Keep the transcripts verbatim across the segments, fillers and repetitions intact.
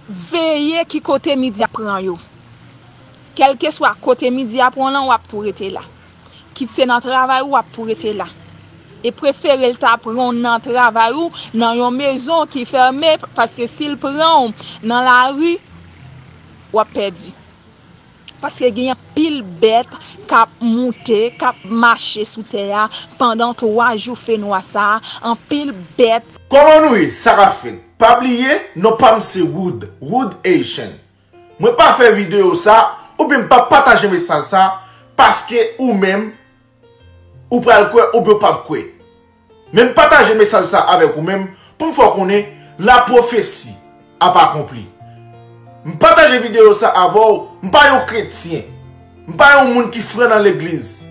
Veye ki kote midi ap pran yo. Kèlkeswa kote midi ap pran w lan, w ap tou rete la. Kit se nan travay ou, w ap tou rete la. E prefere l ta pran w nan travay ou, nan yon mezon ki fèmen, paske si l pran w nan lari, w ap pèdi. Paske gen anpil bèt k ap moute, k ap mache sou tè a pandan twa jou fenwa sa a, anpil bèt. Kòman nou ye? Sa ka fèt? Pa bliye, non pa m se Wood, Wood Haitian. Mwen pa fè videyo sa, oubyen m pa pataje mesaj sa, paske ou menm, ou pral kwè oubyen w p ap kwè. Men m pataje mesaj sa avèk ou menm pou m fè w konnen lapwofesi ap akonpli. M pataje videyo sa avè w, m pa yon kretyen, m pa yon moun ki fran nan legliz.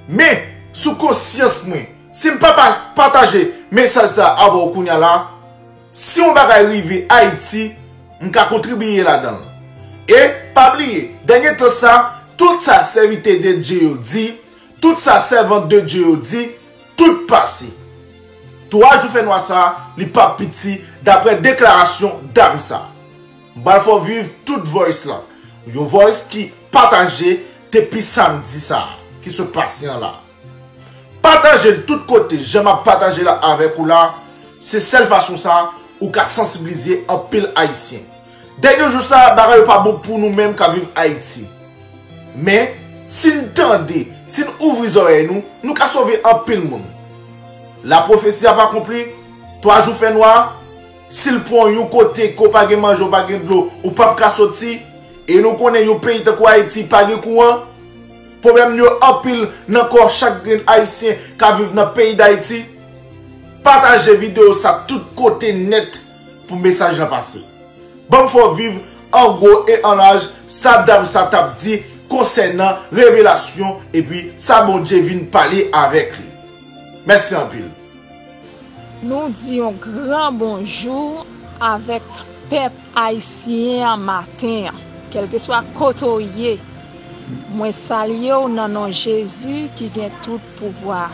Men, sou konsyans mwen, si m pa pa pataje mesaj sa avè w kounye a la, si yon bagay rive Ayiti, m ka kontribiye ladan l. E, pa bliye, dènye tan sa, tout sa sèvitè de Dye yo di, tout sa sèvant de Dye yo di, tout pase. Twa jou fènwa sa, li p ap piti, daprè deklarasyon dam sa. M pral fè w viv tout voice lan. Yon voice ki pataje depi samdi sa, ki sot pase an la. Pataje l tout kote, jan m ap pataje la avèk ou la, se sèl fason sa ou ka sansibilize anpil Ayisyen. Dènye jou sa, bagay yo pa bon pou nou menm k ap viv Ayiti. Men, si n tande, si n ouvri zòrèy nou, nou ka sove anpil moun. Lapwofesi ap akonpli, twa jou fènwa, si l pran w yon kote ke w pa gen manje, w pa gen dlo, ou p ap ka soti, e nou konnen yon peyi tankou Ayiti pa gen kouran, pwoblèm yo anpil nan kò chak grenn Ayisyen k ap viv nan peyi Dayiti. Pataje videyo sa tout kote nèt pou mesaj lan pase. Ban m fè w viv an gwo e an laj sa dam sa t ap di konsènan revelasyon epi sa Bondye vin pale avèk li. Mèsi anpil. Nou di yon gran bonjou avèk pèp ayisyen an maten an. Kèlkeswa kote w ye, mwen salye w nan non Jezi ki gen tout pouvwa.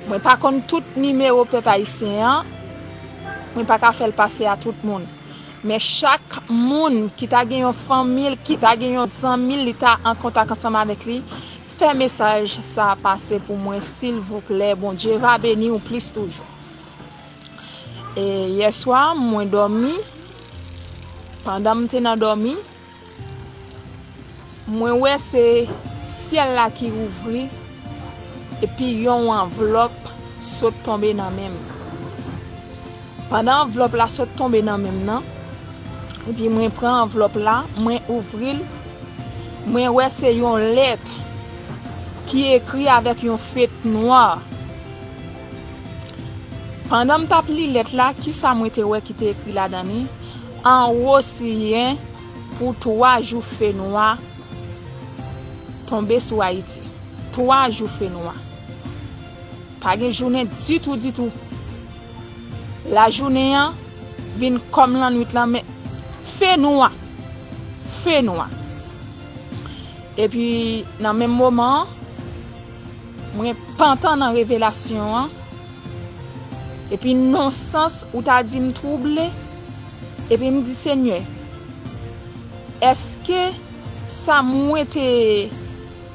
Mwen pa konn tout nimewo pèp ayisyen an, mwen pa ka fè l pase a tout moun. Men chak moun ki ta gen yon fanmi l, ki ta gen yon zanmi l, li ta an kontak ansanm avèk li, fè mesaj sa a pase pou mwen, silvouplè. Bondye va beni w plis toujou. E yèswa, mwen dòmi. Pandan m te nan dòmi, mwen wè se syèl la ki ouvri, epi yon anvlòp sot tonbe nan men m. Pandan anvlòp la sot tonbe nan men m nan, epi mwen pran anvlòp la, mwen ouvri l, mwen wè se yon lèt ki ekri avèk yon fèt nwa. Pandan m t ap li lèt la, kisa mwen te wè ki te ekri ladan li? Anwo siyen pou twa jou fenwa tonbe sou Ayiti. Twa jou fenwa. Pa gen jounen ditou, ditou. Lajounen an vin kòm lannwit lan, men fenwa. Fenwa. Epi, nan menm moman an, mwen pantan nan revelasyon an. Epi, nan sans ou ta di m twouble. Epi, m di, Senyè, èske sa mwen te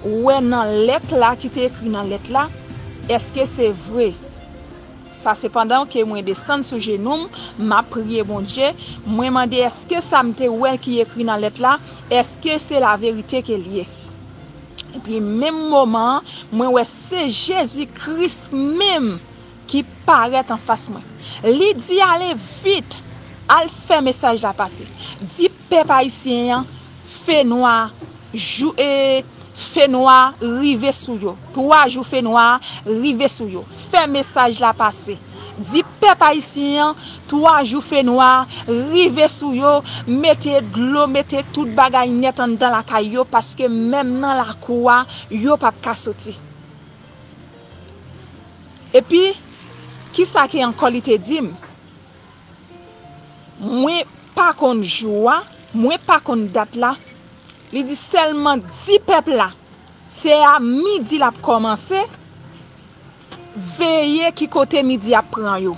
wè nan lèt la, ki te ekri nan lèt la, èske se vre? Sa se pandan ke mwen desann sou jenou m, m ap priye Bondye, mwen mande, èske sa m te wè ki ekri nan lèt la, èske se laverite ke l ye? Epi menm moman an, mwen wè se Jezi Kris menm ki parèt anfas mwen. Li di, "Ale vit, al fè mesaj la pase. Di pèp ayisyen an, fenwa jou, e, fenwa rive sou yo. Twa jou fenwa rive sou yo. Fè mesaj la pase. Di pèp ayisyen an, twa jou fenwa rive sou yo. Mete dlo, mete tout bagay nèt anndan lakay yo, paske menm nan lakou a, yo p ap ka soti." Epi, kisa ke ankò li te di m? Mwen pa konn jou a, mwen pa konn dat la. Li di sèlman, di pèp la, se a midi l ap kòmanse, veye ki kote midi ap pran yo.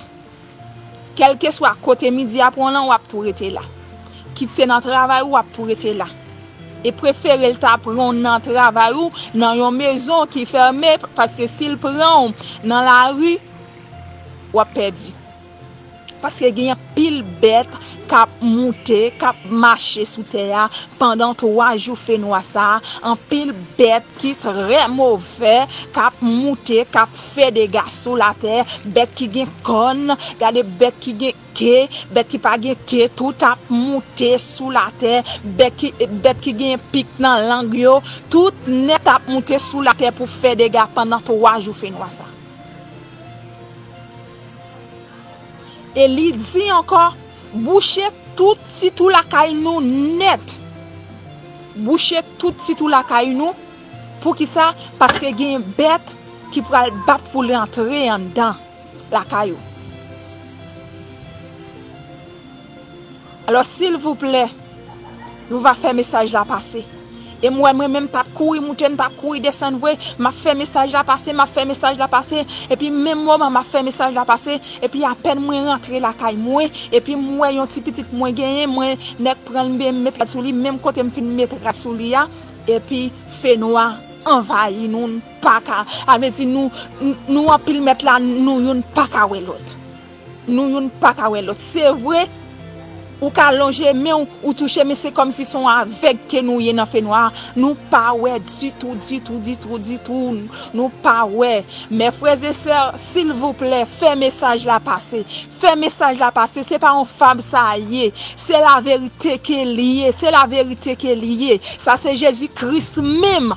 Kèlkeswa kote midi a pran w lan, w ap tou rete la. Kit se nan travay ou, w ap tou rete la. E prefere l ta pran w nan travay ou, nan yon mezon ki fèmen, paske si l pran w nan lari, w ap pèdi. Paske gen anpil bèt k ap moute, k ap mache sou tè a pandan twa jou fenwa sa a. Anpil bèt ki trè movè, k ap moute, k ap fè dega sou latè. Bèt ki gen kòn, gade bèt ki gen ke, bèt ki pa gen ke, tout ap moute sou latè. Bèt ki, bèt ki gen pik nan lang yo, tout nèt ap moute sou latè pou fè dega pandan twa jou fenwa sa. E li di ankò, bouche tout ti twou lakay nou nèt. Bouche tout ti twou lakay nou. Poukisa? Paske gen bèt ki pral bat pou l antre anndan lakay ou. Alò, silvouplè, nou va fè mesaj la pase. E m wè mwen menm t ap kouri moute, m t ap kouri desann vre, m ap fè mesaj la pase, m ap fè mesaj la pase, epi menm moman m ap fè mesaj la pase, epi apèn mwen rantre lakay mwen, epi m wè yon ti pitit mwen genyen, mwen nèk pran l, m met rad sou li, menm kote m fin met rad sou li a, epi fenwa anvayi nou, n pa ka, sa vle di nou, n-, nou anpil mèt la, nou youn pa ka wè lòt. Nou youn pa ka wè lòt. Se vre, ou ka lonje men w, ou touche, men se kòmsi se yon avèg ke nou ye nan fenwa a. Nou pa wè ditou, ditou, ditou, ditou. Nou pa wè. Mè frè e sè, silvouplè, fè mesaj la pase. Fè mesaj la pase. Se pa yon fab sa ye. Se laverite ke li ye. Se laverite ke li ye. Sa se Jezi Kris menm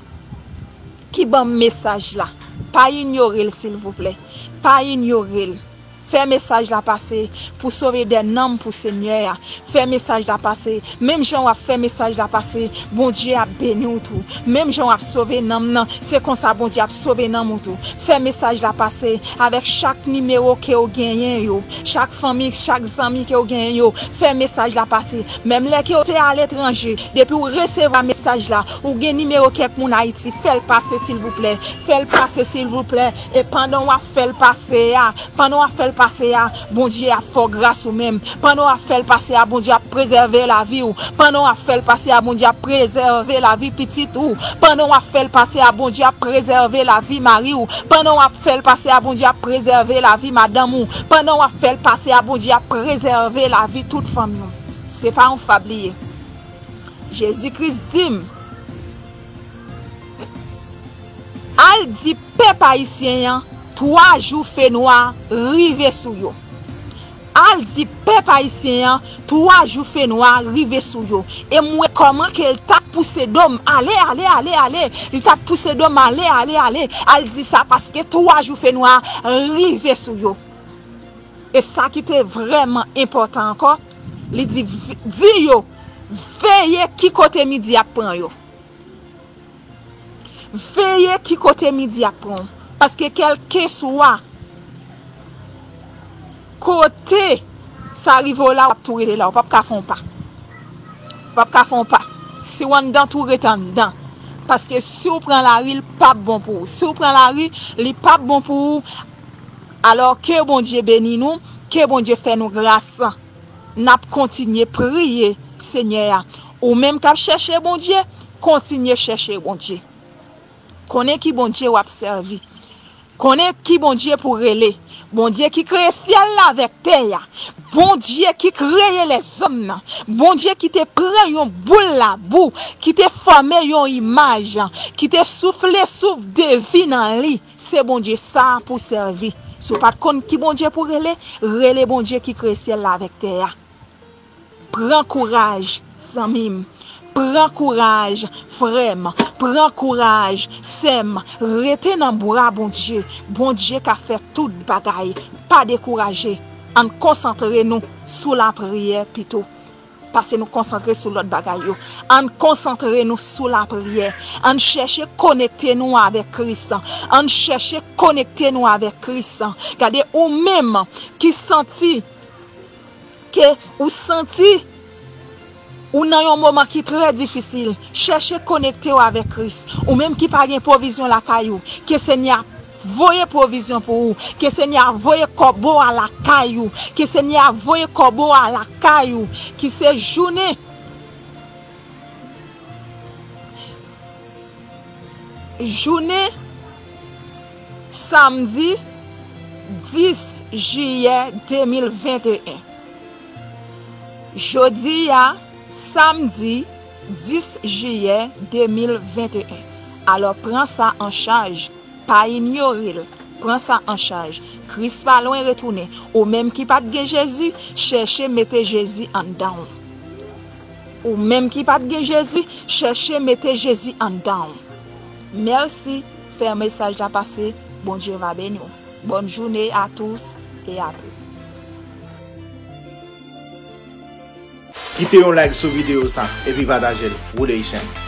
ki ban m mesaj la. Pa inyore l, silvouplè. Pa inyore l. Fè mesaj la pase pou sove dè nanm pou Senyè a. Fè mesaj la pase. Menm jan w ap fè mesaj la pase, Bondye ap beni w tou. Menm jan w ap sove nanm nan, se konsa Bondye ap sove nanm ou tou. Fè mesaj la pase avèk chak nimewo ke w genyen yo, chak fanmi, chak zanmi ke w genyen yo. Fè mesaj la pase. Menm lè ke w te aletranje, depi w resevwa mesaj la, ou gen nimewo kèk moun Ayiti, fè l pase silvouplè. Fè l pase silvouplè. E pandan w ap fè l pase a, Pandan w ap fè l pase a, Bondye ap fè w gras ou menm. Pandan w ap fè l pase a, Bondye ap prezève lavi w. Pandan w ap fè l pase a, Bondye ap prezève lavi pitit ou. Pandan w ap fè l pase a, Bondye ap prezève lavi mari w. Pandan w ap fè l pase a, Bondye ap prezève lavi madanm ou. Pandan w ap fè l pase a, Bondye ap prezève lavi tout fanmi w. Se pa yon fab li ye. Jezi Kris di m, al di pèp ayisyen an, twa jou fenwa rive sou yo. Al di pèp ayisyen an, twa jou fenwa rive sou yo. E m wè kòman ke l t ap pouse do m, ale, ale, ale, ale. Li t ap pouse do m, ale, ale, ale. Al di sa paske twa jou fenwa rive sou yo. E sa ki te vrèman enpòtan ankò, li di, v-, di yo, veye ki kote midi ap pran yo. Veye ki kote midi ap pran w. Paske kèlkeswa kote sa rive w la, w ap tou rete la. W p ap ka fè yon pa. W p ap ka fè yon pa. Si w anndan, tou rete anndan. Paske si w pran lari, li p ap bon pou ou. Si w pran lari, li p ap bon pou ou. Alò, ke Bondye beni nou, ke Bondye fè nou gras. N ap kontinye priye Senyè a. Ou menm k ap chèche Bondye, kontinye chèche Bondye. Konnen ki Bondye w ap sèvi. Konnen ki Bondye pou rele. Bondye ki kreye syèl la avèk tè a. Bondye ki kreye lèzòm nan. Bondye ki te pran yon boul labou, ki te fòme yon imaj, ki te soufle souf de vi nan li. Se Bondye sa a pou w sèvi. Si w pa t konn ki Bondye pou rele, rele Bondye ki kreye syèl la avèk tè a. Pran kouraj, zanmi m. Pran kouraj, frè m. Pran kouraj, sè m. Rete nan bra Bondye. Bondye ka fè tout bagay. Pa dekouraje. Ann konsantre nou sou lapriyè pito. Pase nou konsantre sou lòt bagay yo. Ann konsantre nou sou lapriyè. Ann chèche konekte nou avèk Kris. Ann chèche konekte nou avèk Kris. Gade, ou menm ki santi ke ou santi ou nan yon moman ki trè difisil, chèche konekte w avèk Kris. Ou menm ki pa gen pwovizyon lakay ou, ke Senyè a voye pwovizyon pou ou. Ke Senyè a voye kòbo a lakay ou. Ke Senyè a voye kòbo a lakay ou. Ki se jounen, jounen samdi dis jiyè de mil venteyen. Jodi a, samdi dis jiyè de mil venteyen. Alò, pran sa an chaj. Pa inyore l. Pran sa an chaj. Kris pa lwen retounen. Ou menm ki pa t gen Jezi, chèche mete Jezi anndan w. Ou menm ki pa t gen Jezi, chèche mete Jezi anndan w. Mèsi. Fè mesaj la pase. Bondye va beni w. Bonne journée à tous et à toutes. Kite yon like sou videyo sa epi pataje l. Wouleychan.